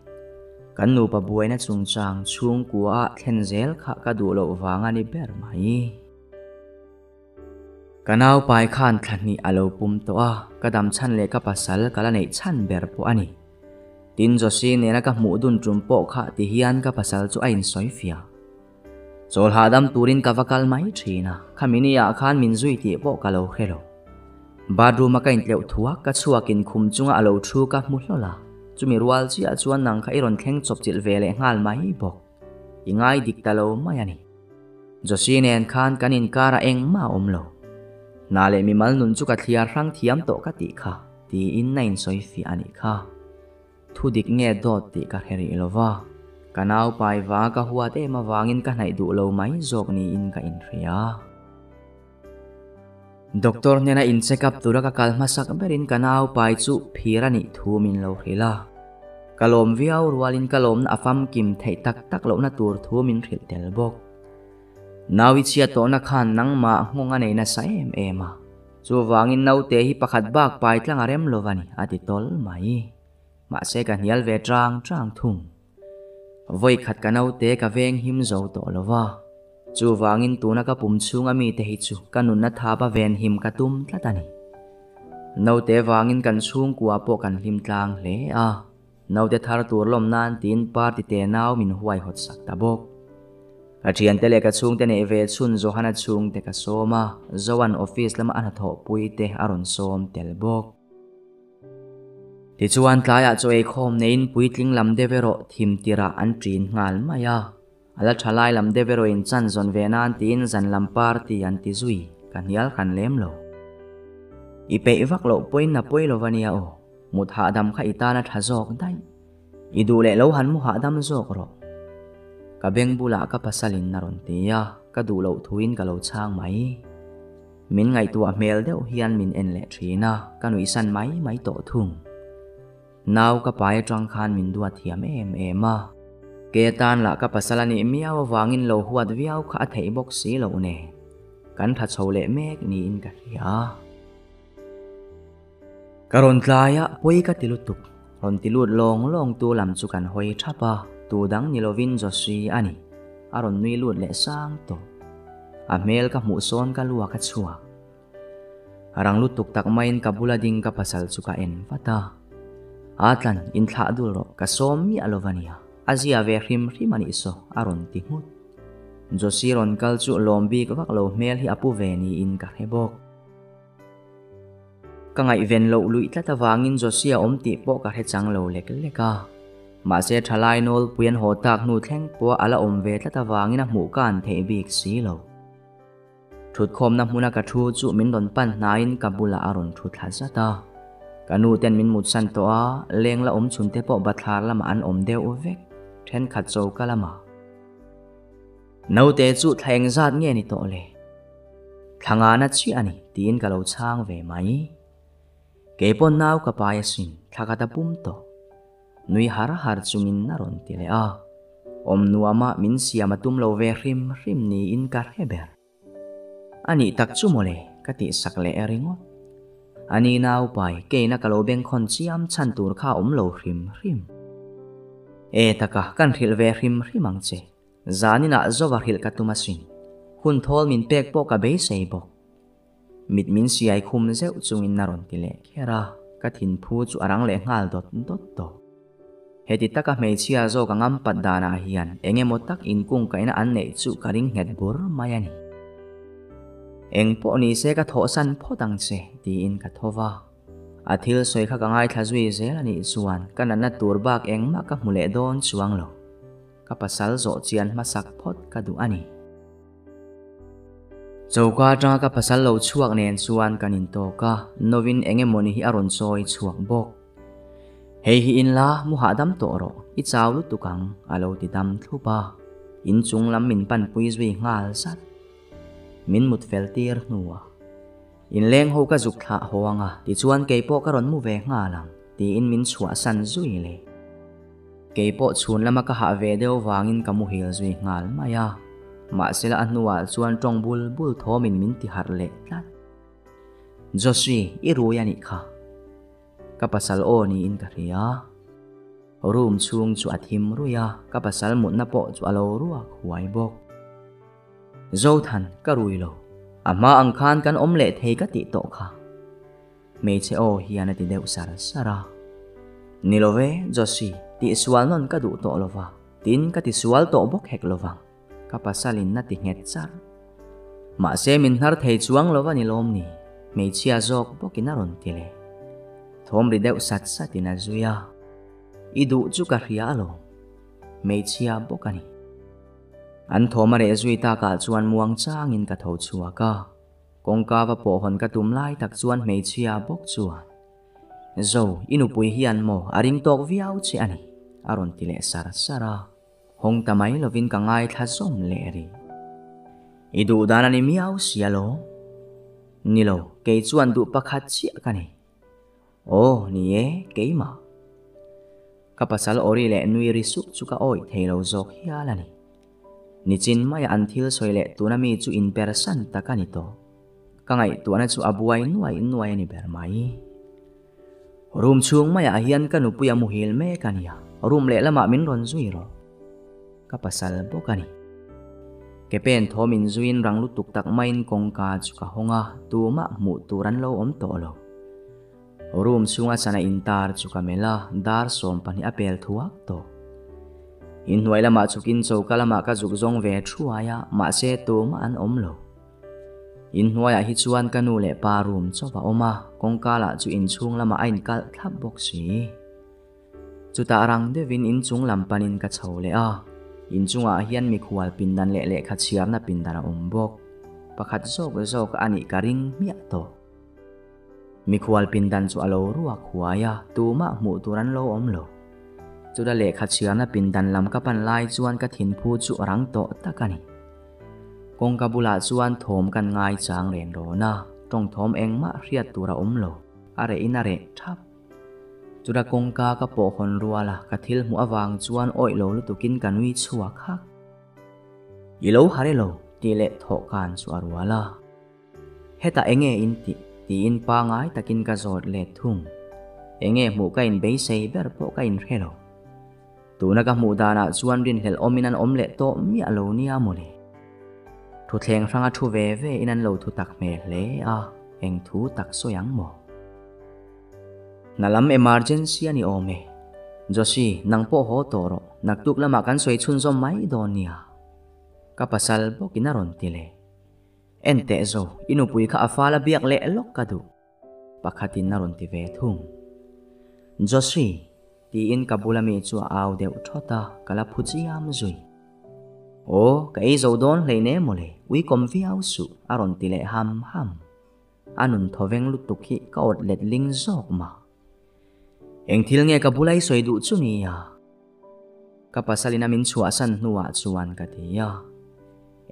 A: Kan nupa buaina chungchang chhungkua ah thlen zel kha ka duh loh vang a ni ber mai. Ka naupai khan thla hnih a lo pum tawh a, ka dam chhan leh ka pasal ka la neih chhan ber pawh a ni. Tin Josie nena ka hmuh dun tum pawh kha ti hian ka pasal chu a insawi fiah. Chawl hahdam turin ka va kal mai thin a, khami ni ah khan min zui tih pawh ka lo hre lo. Bathroom a ka intleuh thuak ka chhuakin khum chunga a lo thu ka hmu hlawl a, chumi rual chiah chuan nang kha i rawn thleng chawp chilh ve leh nghal mai bawk. I ngai dik ta lo mai a ni. Josie nen khan kan inkar ah engmah a awm lo. Hna leh mimal nun chu ka thliar hrang thiam tawh ka tih kha, tiin a insawi fiah a nih kha. Thu dik nge dawt tih ka hre rih lo va, ka nau pai va ka huat em avangin ka hnaih duh lo mai zawk niin ka inhria. Doctor hnena in check up tura ka kal hmasak berin ka nau pai chu phir a nih thu min lo hrilh a. Ka lawm viau rualin ka lawmna a famkim theih tak tak lohna tur thu min hrilh tel bawk. Nau i chhiat tawhna khan nangmah nghawng a nei nasa em em a. Chuvangin naute hi pakhat bak pai tlang a rem lo va ni, a ti tawl mai. Mahse ka hnial ve tang tang thung. Vawi khat ka naute ka veng him zo tawh lo va. Chuvangin tuna ka pum chhunga mite hi chu ka nunna thapa ven him ka tum tlat a ni. Naute vangin kan chhungkua pawh kan hlim tlang hle a. Naute thar tur lawm nan tiin party te nau min huaihawt sak ta bawk. Ka thiante leh ka chhungte neih ve chhun Johanna chhungte ka sawm a, Zoan office lama a hnathawhpui te a rawn sawm tel bawk. Tichuan tlaiah chaw eikhawm neiin puitling lam deuh erawh thim tirah an ṭin nghal mai a. A la ṭha lai lam deuh erawhin chan zawn ve nan tiin zan lam party an ti zui, ka hnial hran lem lo. I peih vak loh pawhin a pawi lo va nia aw. Mut hahdam kha i tana tha zawk daih. I duh leh lo han mu hahdam zawk rawh. Ka beng bulah ka pasalin a rawn ti a, ka duh loh thuin ka lo chhang mai. Min ngaihtuah hmel deuh hian min en leh thin a, ka nuihsan mai mai tawh thung. Nau ka pai atang khan min duat thiam em em a. Ke atan lah ka pasal a nih miau avangin lo huat viau kha a theih bawk si loh nen, kan tha chho leh mek niin ka hria. Ka rawn tlai a, pawi ka ti lutuk. Rawn ti lut lawng lawng tu lam chu kan hawi thap a, tu dang ni lovin Joshi a ni. A rawn nui lut leh sang tawh. A hmel ka hmuh sawn ka luak a chhuak. Rang lutuk tak maiin ka bula ding ka pasal chu ka en vat a. A tlan, inthlah dul rawh, ka sawm miah lo va nia. A zia ve hrim hrim a nih saw, a rawn ti nghut. Joshi rawn kal chu lawm bik vak lo hmel hi a pu ve niin ka hre bawk. Ka ngaihven loh luih tlat avangin Josia awm tih pawh ka hre chang lo lek lek a. Mahse thalai nawlpui an haw tak hnu thleng pawh a la awm ve tlat avangin a hmuh ka an theih bik si lo. Thutkhawmna hmuna ka thu chu min rawn pan hnaiin ka bulah a rawn thu thla zat a. Ka nu ten min mutsan tawh a, leng la awm chhun te pawh bathlar lamah an awm deuh vek, thenkhat choka lamah. Naute chu thla engzat nge ni tawh le? Thla ngana chiah a ni tiin ka lo chhang ve mai. Kei pawh nau ka pai asin, thla ka ta pum tawh. Nui har har chungin a rawn ti leh a. Awm nuama min siam a tum lo ve hrim hrim niin ka hre ber. A nih tak chu mawle ka tih sak leh ringawt. A ni nau pai keina ka lo bengkhawn chiam chhan tur kha a awm lo hrim hrim. E taka kan hrilh ve hrim hrim ang che. Zaninah zova hrilh ka tum asin. Hun thawl min pek pawh ka beisei bawk. Mit min siai khum zeuh chungin a rawn ti leh kher a, ka thinphu chu a rang leh nghal dawt dawt tawh. Heti taka hmeichhia zawk a ngam pat danah hian eng emaw tak inkungkaihna an neih chu ka ring nghet bur mai a ni. Eng pawh ni se ka thawhsan phawt ang che, tiin ka tho va. A thil sawi kha ka ngaithla zui zel a nih chuan ka natna tur bak engmah ka hmu leh dawn chuang lo. Ka pasal zawh chian hmasak phawt ka duh a ni. Choka atanga ka pasal lo chhuak nen chuan kan intawk a, novin eng emawni hi a rawn chawi chhuak bawk. Hei hi in la, mu hahdam tawh rawh, i chau lutuk ang, a lo ti dam thlup a. Inchung lam min panpui zui nghal zat. Min mut fel tir hnuah, Inleng ho ka zuk thlah haw ang a, tichuan kei pawh ka rawn mu ve nghal ang, tiin min chhuahsan zui leh. Kei pawh chhun lama ka hah ve deuh vangin ka muhil zui nghal mai a, mahsela a hnuah chuan tawng bul bul thawmin min ti harh leh tlat. Joshi, i rui a nih kha. Ka pasal aw niin ka hria. Room chhung chu a thim rui a, ka pasal mutna pawh chu a lo ruak huai bawk. Zothan, ka rui lo. A hma ang khan kan awm leh thei ka tih tawh kha. Hmeichhe aw hian a ti deuh sar sar a. Ni lo ve, Joshi, tihsual nawn ka duh tawh lo va, tin ka tisual tawh bawk hek lo vang, ka pasalin a ti nghet char. Mahse min hnar thei chuang lo va ni lawm ni, hmeichhia zawk bawkin a rawn ti leh. Thawm ri deuh sat satin a zui a. I duh chu ka hria alawm, hmeichhia bawk a ni. An thawm a reh zui takah chuan muang changin ka tho chhuak a. Kawngka va pawh hawn ka tum lai tak chuan hmeichhia bawk chuan, Zo, i nupui hian maw a ring tawk viau che a ni, a rawn ti leh sar sar a. Hawng ta mai lovin ka ngaithla zawm leh rih. I duh dan a ni miau si alawm. Ni lo, kei chuan duh pakhat chiah ka nei. Aw, ni e, keimah. Ka pasal awri leh nui ri sup chu ka awih thei lo zawk hial a ni. Nichin maia an thil sawi leh tuna mi chu inpersan tak a ni tawh. Ka ngaihtuahna chu a buai nuai nuai a ni ber mai. Room chhung maiah hian ka nupui a muhil mek a nia, room lehlamah min rawn zui rawh. Ka pasal bawk a ni. Ke pen thawm inzuiin rang lutuk tak maiin kawngka chu ka hawng a, tumah hmuh tur an lo awm tawh lo. Room chhunga sana intar chu ka melh a, dar 12 a pel thuak tawh. Inhnuai lamah chhukin choka lamah ka zuk zawng ve thuai a, mahse tumah an awm lo. Inhnuaiah hi chuan ka nu leh pa room chauh a awm a, kawngka lah chu inchhung lamah a inkalh thlap bawk si. Chutah rang deuhin inchung lam panin ka chho leh a, inchungah hian mikhual pindan leh lehkha chhiarna pindan a awm bawk. Pakhat zawk zawk a nih ka ring hmiah tawh. Mikhual pindan chu a lo ruak huai a, tumah hmuh tur an lo awm lo. Chuta lehkha chhiarna pindan lam ka pan lai chuan ka thinphu chu a rang tawh tak a ni. Kawngka bulah chuan thawm kan ngaichang ren rawn a, tawng thawm engmah hriat tur a awm lo, a reh in a reh thap. Chuta kawngka ka pawh hawn rual a, ka thil hmuh avang chuan awih lo lutukin ka nui chhuak hak. I lo hare lo tih leh thawhkan chu a rual a. Hetah enge in tih? tiin pangai takin ka zawt let thung. Enge hmuh ka inbeisei ber pawh ka inhre lo. Tuna ka hmuh danah chuan rinhlelh awmin an awm leh tawh miah lo nia mawle. Thuthleng hranga thu ve ve in an lo thu tak hmel hle a, eng thu tak sawi ang maw? Hna lam emergency a ni awm e. Joshi, nang pawh haw tawh rawh, naktuk lamah kan sawi chhunzawm mai dawn nia. Ka pasal bawkin a rawn ti leh. En teh zo, i nupui kha a fal a biak leh lawk ka duh. Pakhatin a rawn ti ve thung. Joshi, tiin ka bula mi chu a au deuh thawt a, ka la phu chiam zui. Aw, ka ei zo dawn hleine mawle, uikawm viau suh, a rawn ti leh ham ham. A nun thawveng lutuk hi ka awt let ling zawk mah. Eng thil nge ka bula i sawi duh chu nia? Ka pasalin a min chhuahsan hnuah chuan ka ti a.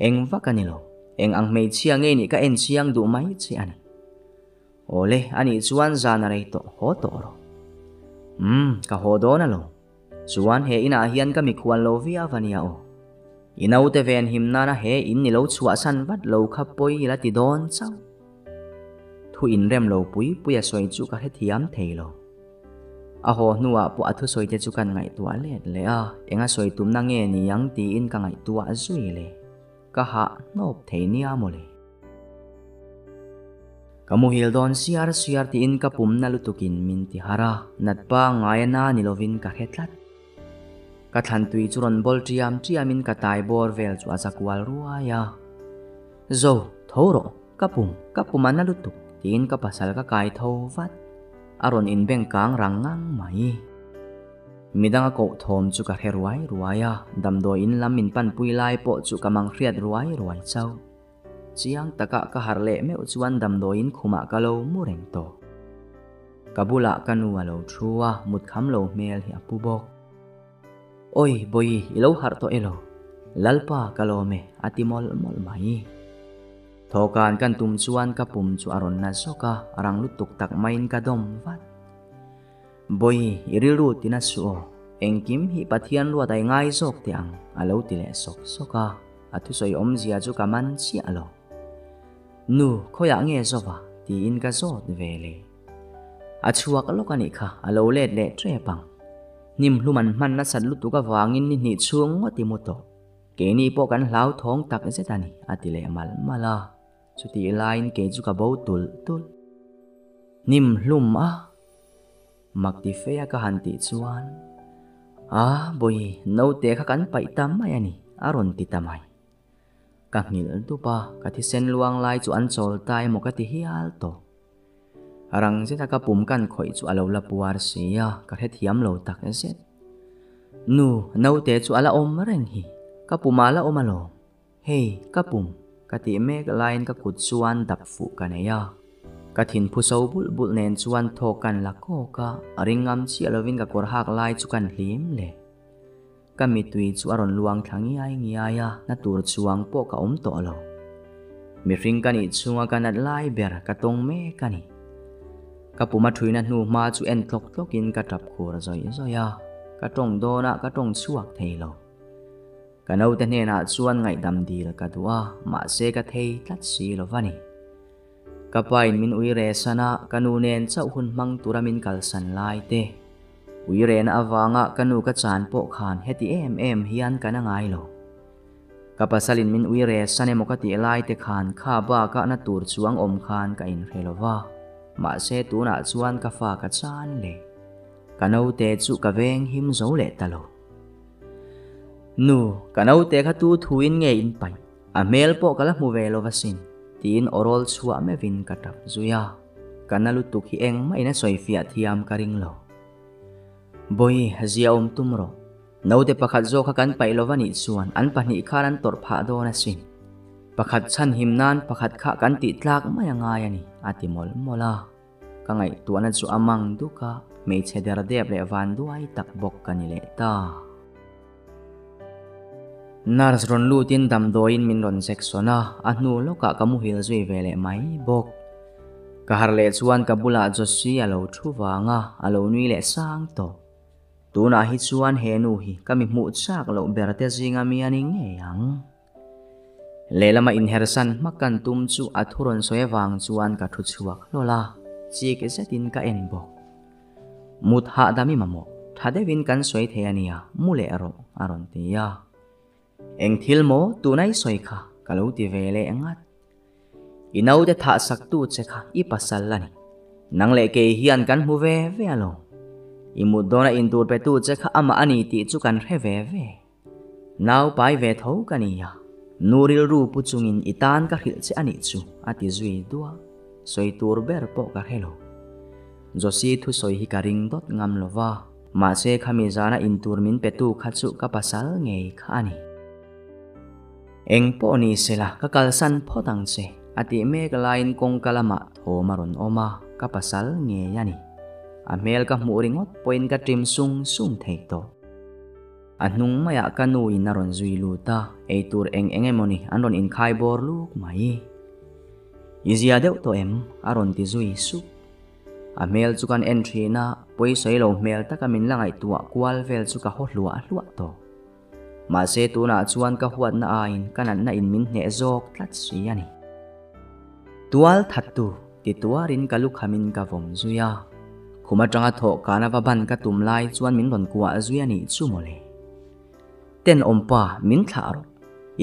A: Eng vak a ni lo, eng ang hmeichhia nge nih ka en chiang duh mai che a ni. Awle, anih chuan zan a rei tawh, haw tawh rawh. Umm, ka haw dawn alawm. Chuan he inah hian ka mikhual lo viau a nia aw. I naute ven him nana he in ni lo chhuahsan vat lo kha pawi ila ti dawn chauh. Thu inrem lo pui pui a sawi chu ka hrethiam thei lo. A haw hnuah pawh a thusawi te chu kan ngaihtuah let leh a, enga sawi tumna nge ni ang tiin ka ngaihtuah zui le. Ka hah hnawp thei nia mawle. Ka muhil dawn siar siar tiin ka pumna lutukin min ti harh a, nat pangngai a na ni lovin ka hre tlat. Ka thlan tui chu rawn bawl ṭiam ṭiamin ka tai bawr vel chu a za kual ruai a. Zo, tho rawh, ka pum, ka pum a na lutuk, tiin ka pasal ka kai tho vat. A rawn inbeng kang rang ngang mai. Midang a koh thawm chu ka hre ruai ruai a, damdawi in lam min panpui lai pawh chu ka mang hriat ruai ruai chauh. Chiang taka ka harh leh meuh chuan damdawiin khumah ka lo mu reng tawh. Ka bulah ka nu a lo thu a, mut kham lo hmel hi a pu bawk. Awi Bawihi, i lo harh tawh elo? Lalpa ka lawm e, a ti mawlh mawlh mai. Thawhkan kan tum chuan ka pum chu a rawn na zawk a, rang lutuk tak maiin ka dawm vat. Bawihi, i rilru tina suh aw, engkim hi Pathian ruat a i ngai zawk teh ang, a lo ti leh sawk sawk a. A thusawi awmzia chu ka man chiah lo. Nu, khawiah nge zawva? tiin ka zawt ve le. A chhuak lawk a nih kha, a lo let leh tep ang. Hnim hlum an hman nasat lutuk avangin ni hnih chhung ngawt i mu tawh. Keini pawh kan hlauthawng tak zet a ni, a ti leh malh malh a. Chutih laiin kei chu ka bo tulh tulh. Hnim hlum a? Mak ti fe a ka han tih chuan, A, Bawihi, naute kha kan paih ta mai a ni, a rawn ti ta mai. Ka nghilh dup a, ka thisen luang lai chu an chawl ta emaw ka ti hial tawh. Rang zeta ka pum kan khawih chu a lo la puar si a, ka hrethiam lo tak zet. Nu, naute chu a la awm reng hi, ka pumah a la awm alawm. Hei, ka pum, ka tih mek laiin ka kut chuan dap fuh ka nei a. Ka thinphu so bulh bulh nen chuan thawk kan la kawk a, ring ngam chiah lovin ka kawr hak lai chu kan hlim leh. Ka mittui chu a rawn luang thla ngiai ngiai a, na tur chuang pawh ka awm tawh lo. Mihring ka nih chhunga ka nat lai ber ka tawng mek a ni. Ka pum a thuina hnu hma chu en tlawk tlawkin ka tap khur zawih zawih a, ka tawng dawnah ka tawng chhuak thei lo. Ka naute hnenah chuan ngaihdam dil ka duh a, mahse ka thei tlat si lo va ni. Ka pain min ui re san a, ka nu nen chauh hun hmang tura min kalsan lai te. Ui rehna avanga ka nu ka chan pawh khan heti em em hian ka na ngai lo. Ka pasalin min ui re san emaw ka tih lai te khan kha bakah na tur chuang awm khan ka inhre lo va, mahse tunah chuan ka fa ka chan leh. Ka naute chu ka veng him zo leh ta lo. Nu, ka naute kha tu thuin nge in paih? A hmel pawh ka la hmu ve lo va sin, tiin awrawl chhuah meuhin ka tap zui a. Ka na lutuk hi engmah in a sawi fiah thiam ka ring lo. Bawihi, zia awm tum rawh. Naute pakhat zawk kha kan paih lo va nih chuan an pahnih khan an tawrh phah dawn asin. Pakhat chhan him nan pakhat kha kan tih tlak mai a ngai a ni, a ti mawlh mawlh a. Ka ngaihtuahna chu a mang duk a, hmeichhe derdep leh vanduai tak bawk ka ni leh ta. Nurse rawn lutin damdawiin min rawn zek sawn a, a hnu lawkah ka muhil zui ve leh mai bawk. Ka harh leh chuan ka bulah Josie a lo thu vang a, a lo nui leh sang tawh. Tunah hi chuan he nu hi ka mi hmuh chak loh ber te zinga mi a ni ngei ang. Lehlama inhersan hmak kan tum chu a thu rawn sawi avang chuan ka thu chhuak hlawl a, chik zetin ka en bawk. Mut hahdam i mamawh, tha deuhin kan sawi thei a nia, mu leh rawh, a rawn ti a. Eng thil maw tuna i sawi kha? ka lo ti ve leh ngat. I naute thah saktu che kha i pasal a ni. Nang leh kei hian kan hmu ve ve alawm. I mut dawna intur petu che kha amah a ni tih chu kan hre ve ve. Nau pai ve tho ka ni a, nu rilru pu chungin i tan ka hrilh che a nih chu, a ti zui duah. Sawi tur ber pawh ka hre lo. Josie thusawi hi ka ring dawt ngam lo va, mahse khami zana intur min petu kha chu ka pasal ngei kha a ni. Eng pawh ni sela ka kalsan phawt ang che, a tih mek laiin kawngka lamah thawm a rawn awm a, ka pasal ngei a ni. A hmel ka hmuh ringawt pawhin ka ṭim sung sung thei tawh. A hnung maiah ka nu in a rawn zui lut a, eitur eng eng emawni an rawn inkhai bawr luk mai. I zia deuh tawh em? a rawn ti zui sup. A hmel chu kan en thin a, pawisawi lo hmel taka min la ngaihtuah kual vel chu ka haw hluah hluah tawh. Mahse tunah chuan ka huatna aiin ka natna in min hneh zawk tlat si a ni. Tual thattu ti tuarin ka lukhamin ka vawm zui a. Khum atanga thawh kana va ban ka tum lai chuan min rawn kuah zui a nih chu mawle. Tenawmpa min thlah rawh.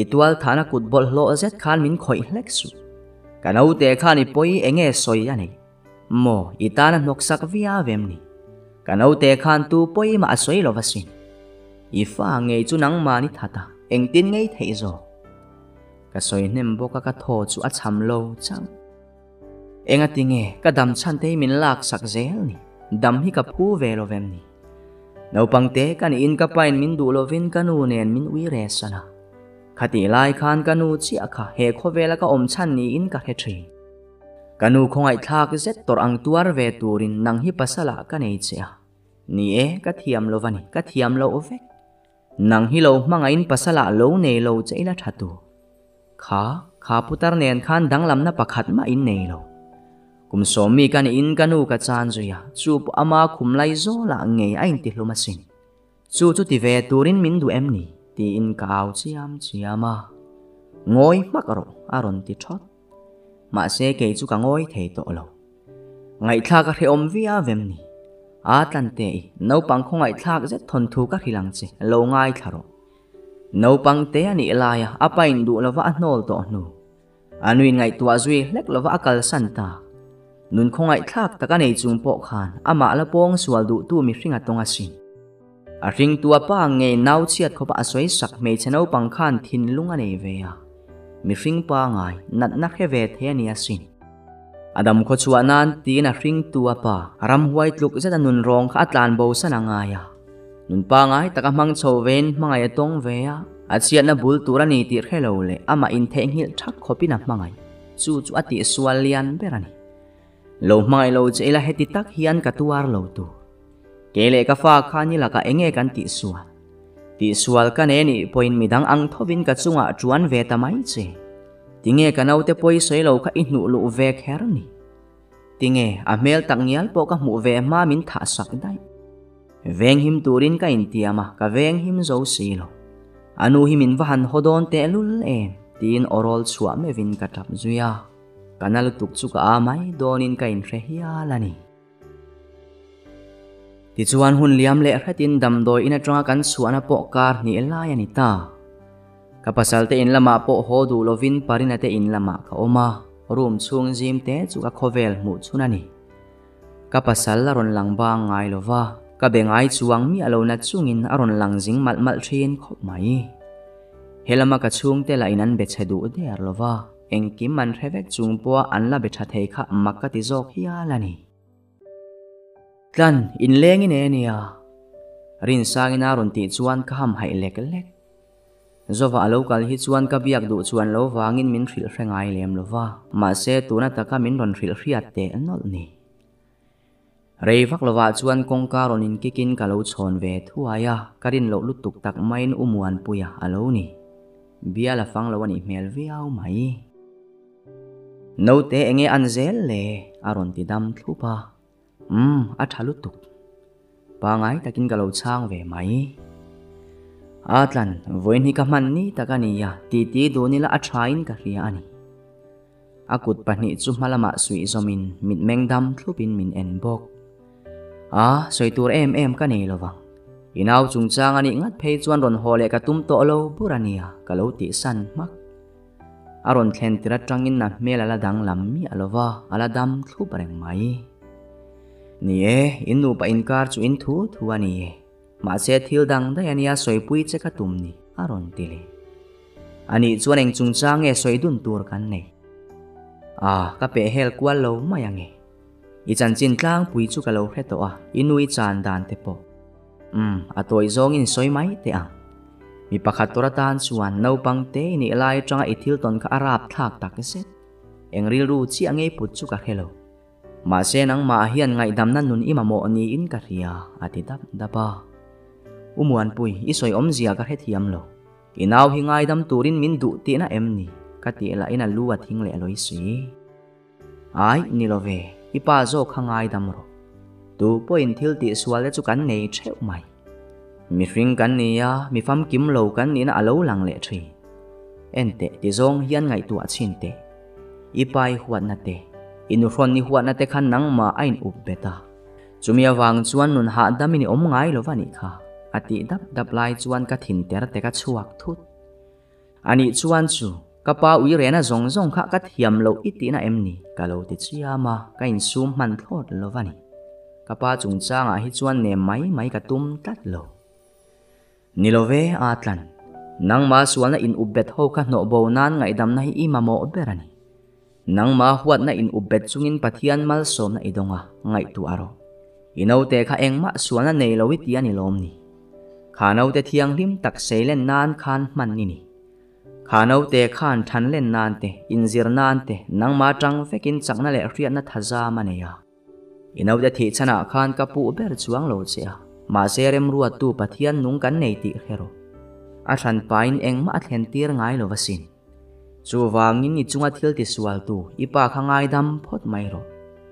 A: I tual thahna kut bawlhhlawh zet khan min khawih hlek suh. Ka naute khan i pawi enge sawi a nei. Maw i tana hnawksak viau em ni? Ka naute khan tu pawi mah a sawi lo va sin. I fa ngei chu nangmahni that a, engtin ngei theih zawk? Ka sawi hnem bawk a ka thaw chu a cham lo chauh. Engati nge ka dam chhan te hi min lak sak zel ni? Dam hi ka phu ve lo vem ni? Naupang te ka niin ka pain min duh lovin ka nu nen min ui re san a. Khatih lai khan ka nu chiah kha he khawvela ka awm chhan niin ka hre thin. Ka nu khawngaihthlak zet tawrh ang tuar ve turin nang hi pasalah ka nei che a. Ni e, ka thiam lo va ni, ka thiam loh vek. Nang hi lo hmangaihin pasalah lo nei lo che ila tha tur. Kha, kha putar nen khan danglamna pakhat mah in nei lo. Kum sawmmi ka niin ka nu ka chan zui a, chu pawh ama khum lai zawlah ngei a intihlum asin. Chu chu ti ve turin min duh em ni? tiin ka au chiam chiam a. Ngawi hmak rawh, a rawn ti thawt. Mahse kei chu ka ngawi thei tawh lo. Ngaihthlak a hrehawm viau em ni? A Tlante i, naupang khawngaihthlak zet thawnthu ka hrilh ang che, lo ngaithla rawh. Naupang te a nih laia a pain duh lova a hnawl tawh hnu. A nuin ngaihtuah zui hlek lova a kalsan ta. Nun khawngaihthlak tak a nei chung pawh khan amah la pawng sual duhtu mihring a tawng asin. A hringtu a pa ngei nau chhiat khawpa a sawi sak hmeichhe naupang khan thinlung a nei ve a, mihring pangai natna hre ve thei a ni asin. A dam khaw chhuah nan tiin a hringtu a pa ramhuai tluk zet a nun rawng kha a tlan bo san a ngai a. Nun pangai taka hmang chho vein hmangaih a tawng ve a, a chhiatna bul tur a ni tih hre lo leh amah intheihnghilh thak khawpin a hmangaih. Chu chu a tihsual lian ber a ni. Lo hmangaih lo che ila heti tak hian ka tuar lo tur. Kei leh ka fa kha ni lakah enge kan tihsual? Tihsual ka nei nih pawhin midang ang thovin ka chungah tuan ve ta mai che. Tinge ka naute pawi sawi lo kha i hnuh luh ve kher ni? Tinge a hmel tak ngial pawh ka hmuh ve hma min thah sak daih? Venghim turin ka intiam a, ka venghim zo si lo. A nu hi min va han haw dawn tehlul em? tiin awrawl chhuah meuhin ka tap zui a. Ka na lutuk chu ka a mai dawnin ka inhre hial a ni. Tichuan hun liam leh hretin damdawi in atanga kan chhuahna pawh kar hnih lai a ni ta. Ka pasalte in lamah pawh haw duh lovin Parina te in lamah ka awm a, room chhung zim te chu ka khawvel hmuh chhun a ni. Ka pasal a rawn lang bang ngai lova, ka be ngai chuang miah lo na chungin a rawn lang zing malh malh thin khawp mai. He lama ka chhungte lah in an be chhe duh der lova. Engkim an hre vek chung pawha an la be tha thei kha mak ka ti zawk hial a ni. Tlan inleng i nei a nia. Rinsangin a rawn tih chuan ka ham haih lek lek. Zova a lo kal hi chuan ka biak duh chuan lo vangin min hrilh hre ngai lem lo va, mahse tuna taka min rawn hrilh hriat teh nawlh ni. Rei vak lovah chuan kawngka rawn inkikin ka lo chhawn ve thuai a, ka rin loh lutuk tak maiin U Muanpuia a lo ni. Bial a fang lo a nih hmel viau mai. Naute enge an zel le? a rawn ti dam thlup a. Umm, a tha lutuk. Pangai takin ka lo chhang ve mai. A tlan, vawiin hi ka hman ni tak a nia, titi dun ila a thain ka hria a ni. A kut pahnih chu hma lamah suih zawmin mitmeng dam thlupin min en bawk. A, sawi tur em em ka nei lovang. I nau chungchang a nih ngat phei chuan rawn haw leh ka tum tawh lo bur a nia, ka lo tihsan hmak. A rawn thlen tir atangin a hmel a la danglam miah lo va, a la dam thlup reng mai. Ni e, in nupa inkar chu in thu thu a ni e. Mahse thil dang daih a nia sawipui che ka tum ni, a rawn ti leh. Anih chuan eng chungchang nge sawi dun tur kan nei? A, ka peh hel kual lo mai ange. I chanchin tlangpui chu ka lo hre tawh a, i nui chan dan te pawh. Umm, a tawi zawngin sawi mai teh ang. Mi pakhat tur atan chuan naupang te i nih lai atanga i thil tawn kha a rap thlak tak zet. Eng rilru chiah ngei put chu ka hre lo. Mahse nangmah hian ngaihdamna nun i mamawh niin ka hria, a ti dap dap a. U Muanpui, i sawi awmzia ka hrethiam lo. I nau hi ngaidam turin min duh tihna em ni? Ka tih lahin a lu a thing leh lawi si. Ai, ni lo ve, i pa zawk kha ngaidam rawh. Tu pawhin thil tihsual te chu kan nei theuh mai. Mihring kan ni a, mi famkim lo kan nihna a lo lang leh thin. Enteh ti zawng hian ngaihtuah chhin teh. I pa i huatna te, i nuhrawn i huatna te kha nangmah a in up bet a. Chumi avang chuan nun hahdamin i awm ngai lo va nih kha, a tih dap dap lai chuan ka thin ter tek a chhuak thut. Anih chuan chu, ka pa ui rehna zawng zawng kha ka thiam loh i tihna em ni? Ka lo ti chiam a, ka insum hman thlawt lo va ni. Ka pa chungchangah hi chuan nem mai mai ka tum tlat lo. Ni lo ve, aa tlan. Nangmah sualna in up bet ho kha hnawh bo nan ngaihdamna hi i mamawh ber a ni. Nangmah huatna in up bet chungin Pathian malsawmna i dawng a, ngaihtuah rawh. I naute kha engmah sualna nei lo i ti a ni lawm ni? Kha naute thianghlim tak seilen nan khan hman i ni. Kha naute khan thanlen nan te, inzir nan te, nangmah tang vekin chakna leh hriatna thazam a nei a. I naute thih chhanah khan ka puh ber chuang lo che a, mahse remruattu Pathian nung kan nei tih hre rawh. A hranpain engmah a thlen tir ngai lo asin. Chuvangin i chunga thil tisualtu i pa kha ngaidam phawt mai rawh.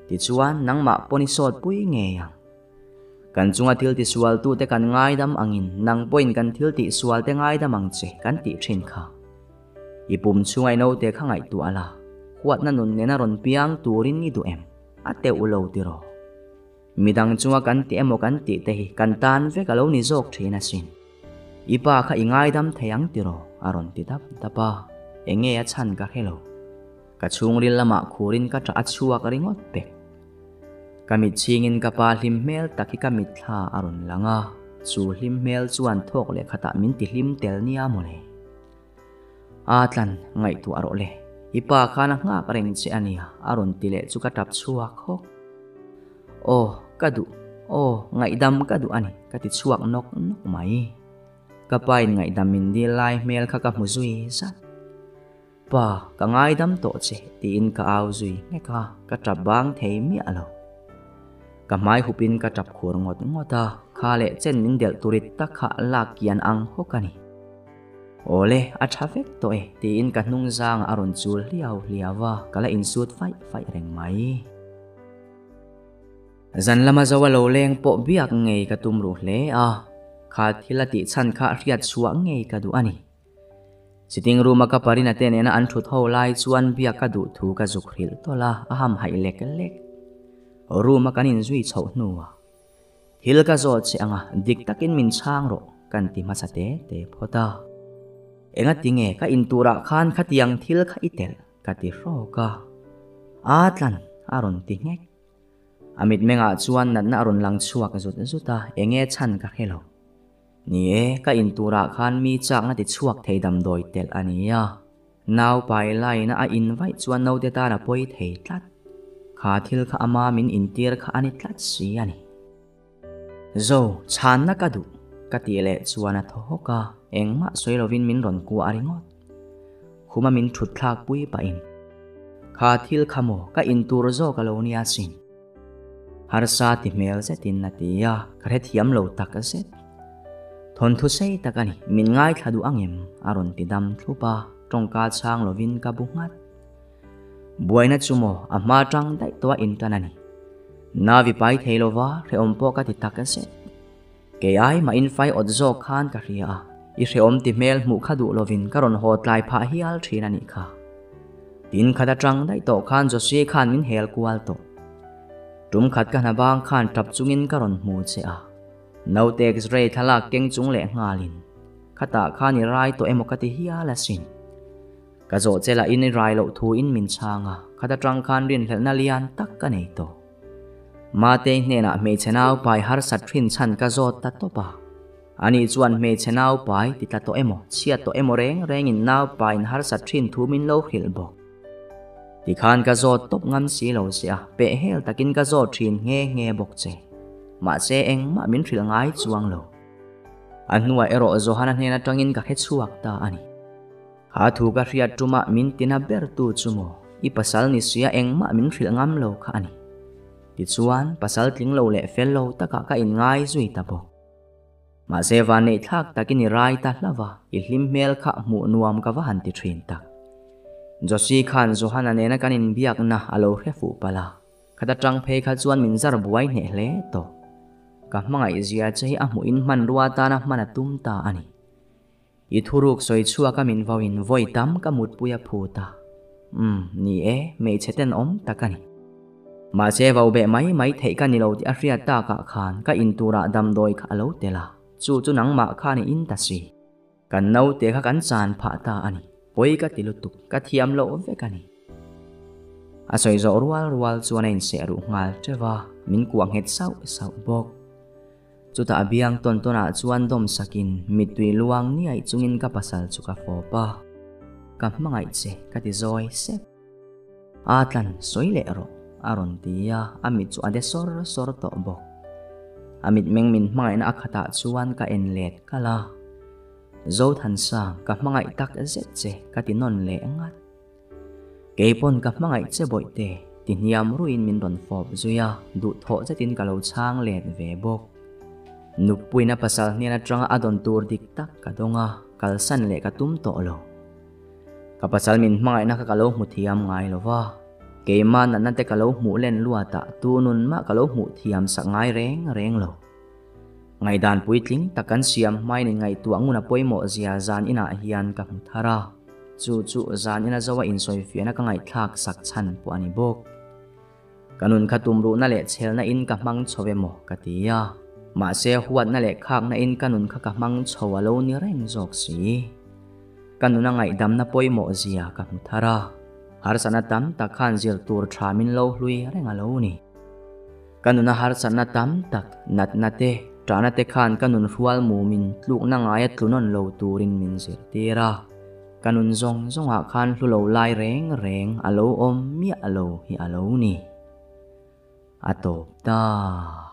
A: Tichuan, nangmah pawn i sawt pui ngei ang. Kan chunga thil tisualtute kan ngaidam angin nang pawhin kan thil tihsualte ngaidam ang che kan tih thin kha. I pum chhunga i naute kha ngaihtuah la, huatna nun nena rawn piang turin i duh em? A teuh lo tiraw? Midang chunga kan tih emaw kan tih te hi kan tan vek a lo ni zawk thin asin. I pa kha i ngaidam thei ang tiraw? A rawn ti dap dap a, enge a chhan ka hre lo. Ka chhungril lamah khurin ka ṭah a chhuak ringawt pek. Ka mit chhingin ka pa hlim hmel tak hi ka mitthla a rawn lang a, chu hlim hmel chuan thawk leh khatah min ti hlim tel nia mawle. Aa tlan, ngaihtuah rawh le. I pa khan a nghak reng che a nia, a rawn ti leh chu ka tap chhuak hawk. Aw, ka duh, aw, ngaihdam ka duh a ni, ka ti chhuak nawk nawk mai. Ka pa in ngaihdam min dil lai hmel kha ka hmu zui zat. Pa, ka ngaidam tawh che, tiin ka au zui nghek a, ka tap bang thei miah lo. Ka hmai hupin ka tap khur ngawt ngawt a, kha leh chen min delh turit tak kha lak kian ang hawk a ni. Awle, a tha vek tawh e, tiin ka hnung zangah a rawn chul hliau hliau a, ka la insut faih faih reng mai. Zan lama zo a lo leng pawh biak ngei ka tum ruh hle a, kha thil a tih chhan kha hriat chhuah ngei ka duh a ni. Sitting room a ka parina te nena an thut ho lai chuan biak ka duh thu ka zuk hrilh tawlh a, a hamhaih lek lek. Room a kan inzui chhoh hnuah. Thil ka zawt che anga dik takin min chhang rawh kan ti hmasa te te phawt a. Enga tinge ka inturah khan khatiang thil kha i telh ka ti hrawk a. Aa tlan a rawn ti nghek. A mitmengah chuan natna a rawn lang chhuak zut zut a, enge chhan ka hre lo. Ni e, ka inturah khan mi chakna ti chhuak thei damdawi telh a ni a. Nau pai laina a in vaih chuan naute tan a pawi thei tlat. Kha thil kha ama min intir kha a ni tlat si a ni. Zo, chhanna ka duh, ka tih leh chuan a thaw hawk a, engmah sawi lovin min rawn kuah ringawt. Khuma min thut thlak pui pahin, Kha thil kha maw, ka intur zawk a lo nia sin. Harsa ti hmel zetin a ti a, ka hrethiam lo tak zet. Thawnthu sei tak a ni, min ngaithla duh ang em? a rawn ti dam thlup a, tawngka chhang lovin ka bu nghat. Buaina chu maw a hma tang daih tawh a intan a ni. Navi pai thei lova hrehawm pawh ka ti tak zet. Kei ai mah in fai awt zawk khan ka hria a, i hrehawm ti hmel hmuh kha duh lovin ka rawn haw tlai phah hial thin a nih kha. Tin khat atang daih tawh khan Josie khan min hel kual tawh. Tum khat ka hna bang khan tap chungin ka rawn hmu che a. Naute X-ray thlalak keng chung leh nghalin, Khatah khan i rai tawh emaw ka ti hial asin. Ka zawh che lah in i rai loh thu in min chhang a, khat atang khan rinhlelhna lian tak ka nei tawh. Matei hnenah hmeichhe naupai harsat thin chhan ka zawt ta tawp a. Ani chuan hmeichhe naupai ti tla tawh emaw, chhiat tawh emaw reng rengin naupaiin harsat thin thu min lo hrilh bawk. Tikhan ka zawt tawp ngam si lo che a, pehhel takin ka zawt thin nghe nghe bawk che. Mahse engmah min hrilh ngai chuang lo. A hnuah erawh Johana hnen atangin ka hre chhuak ta a ni. Kha thu ka hriat tumah min tina bertu chu maw, i pasal ni sia engmah min hrilh ngam lo kha a ni. Tichuan, pasal tling lo leh fel lo takah ka inngai zui ta bawk. Mahse vanneih thlak takin i rai ta hlauh a, i hlim hmel kha hmuh nuam ka va han ti thin tak. Josie khan Johana nena kan inbiakna a lo hre fuh palh a, Khata tang phei kha chuan min zar buai hneh hle tawh. Ka hmangaih zia che hi a hmuhin hmanrua tana hman a tum ta a ni. I thuruk sawi chhuak a min vauin vawi tam ka mutpui a phut a. Umm, ni e, hmeichhe tenawm tak a ni. Mahse vau beh mai mai theih ka ni lo tih a hriat takah khan ka inturah damdawi kha a lo tel a, chu chu nangmah khan i in ta si. Kan naute kha kan chan phah ta a ni. Pawi ka ti lutuk, ka thiam loh vek a ni. A sawi zawh rual rual chuan a inseh ruh nghal teuh a, min kuah nghet sauh sauh bawk. Chutah a biang tawn tawnah chuan dawm sakin mittui luang niaih chungin ka pasal chu ka fawp a, Ka hmangaih che ka ti zawi sep. Aa tlan sawi leh rawh a rawn ti a, a mit chu a de sawr sawr tawh bawk. A mitmeng min hmangaihna a khatah chuan ka en let kalh a, Zothansang ka hmangaih tak zet che ka ti nawn leh ngat. Keipawn ka hmangaih che bawihte, ti hniam ruiin min rawn fawp zui a, duhthawh zetin ka lo chhang let ve bawk. Nupuina pasal hnen atanga a dawn tur dik tak ka dawng a, kalsan leh ka tum tawh lo. Ka pasal min hmangaihna kha ka lo hmu thiam ngai lo va, keimah natna te ka lo hmuh len luatah tu nun mah ka lo hmuh thiam sak ngai reng reng lo. Ngaihdan puitling tak kan siam hmain inngaihtuah ngun a pawimawh zia zan inah hian ka hmu thar a, chu chu zan ina zoa insawifiahna ka ngaihthlak sak chhan pawh a ni bawk. Ka nun kha tumruhna leh chhelna in ka hmang chho emaw ka ti a, mahse huatna leh khakna in ka nun kha ka hmang chho a lo ni reng zawk si. Ka nuna ngaihdamna pawimawh zia ka hmu thar a, harsatna tam tak khan zir tur tha min lo hlui reng a lo ni. Ka nuna harsatna tam tak, natna te, ṭahna te khan ka nun hrual mumin tlukna ngaia tlu nawn lo turin min zirtir a. Ka nun zawng zawngah khan hlu lo lai reng reng a lo awm miah lo hi a lo ni. A tawp ta.